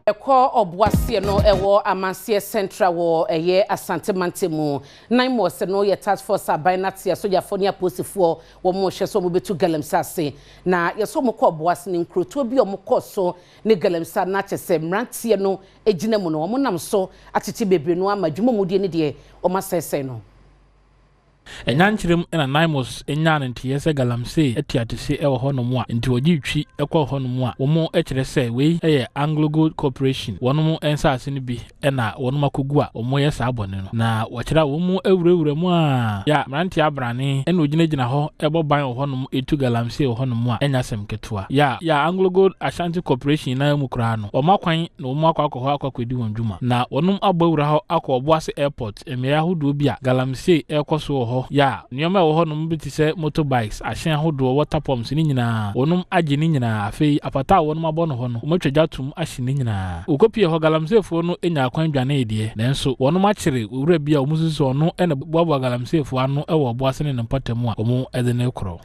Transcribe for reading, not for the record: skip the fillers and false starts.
Ɛkɔ Ɔboaseɛ no ɛwɔ Amanseɛ Central wɔ ɛyɛ Asante mantam mu. NAIMOS no yɛ task force aban no ate asogyafoɔ ne apolisifoɔ wɔn hwɛ sɛ wɔn bɛtu galamsey ase. Na yɛsɛ wɔn kɔ Ɔboase no, nkurotoɔ bi a wɔn kɔ so ne galamsey no akyɛ sɛ mmeranteɛ no gyina mu no, wɔn nam so akyekye bebree no ama adwuma mu die ne deɛ wɔn asɛesɛe no. Ɛnyankyerɛm na NAIMOS nyaa no nteɛ sɛ galamsey ati atese wɔ hɔnom a nti wɔgye twi kɔɔ hɔnom a wɔn kyerɛ sɛ wei yɛ Anglo Gold Corporation wɔnom nsaase no bi na wɔnom akɔgu a wɔyɛ saa bɔne no. Na wɔkyerɛ a wɔn awurawura mu a yɛ a mmeranteɛ abrane na wɔgyinagyina hɔ bɔ ban wɔ hɔnom tu galamsey wɔ hɔnom a ɛnyɛ asɛm ketewa. Yɛ a yɛ a Anglo Gold Ashanti Corporation no ara mu koraa no wɔn akwan na wɔn akɔ akɔ hɔ akɔ akɔdi wɔn dwuma. Na wɔnom abɔ awura hɔ akɔ Ɔboase Airport, mmeae ahodoɔ bi a galamsey rekɔ so wɔ hɔ yɛ a nneɛma a ɛwɔ hɔnom bi te sɛ motorbikes, ahyɛn ahodoɔ, water pumps ne nyinaa wɔnom agye ne nyinaa. Afei apata a wɔnom abɔ no hɔ no wɔatwa gya atom ahye ne nyinaa. Wɔkɔpuee hɔ galamseyfoɔ no nyaa kwan dwanee deɛ, nanso wɔnom akyere owura bi a wɔsusu sɛ ɔno na ɛboaboa galamseyfoɔ ano wɔ Ɔboase ne ne mpɔtam a wɔde no rekorɔ.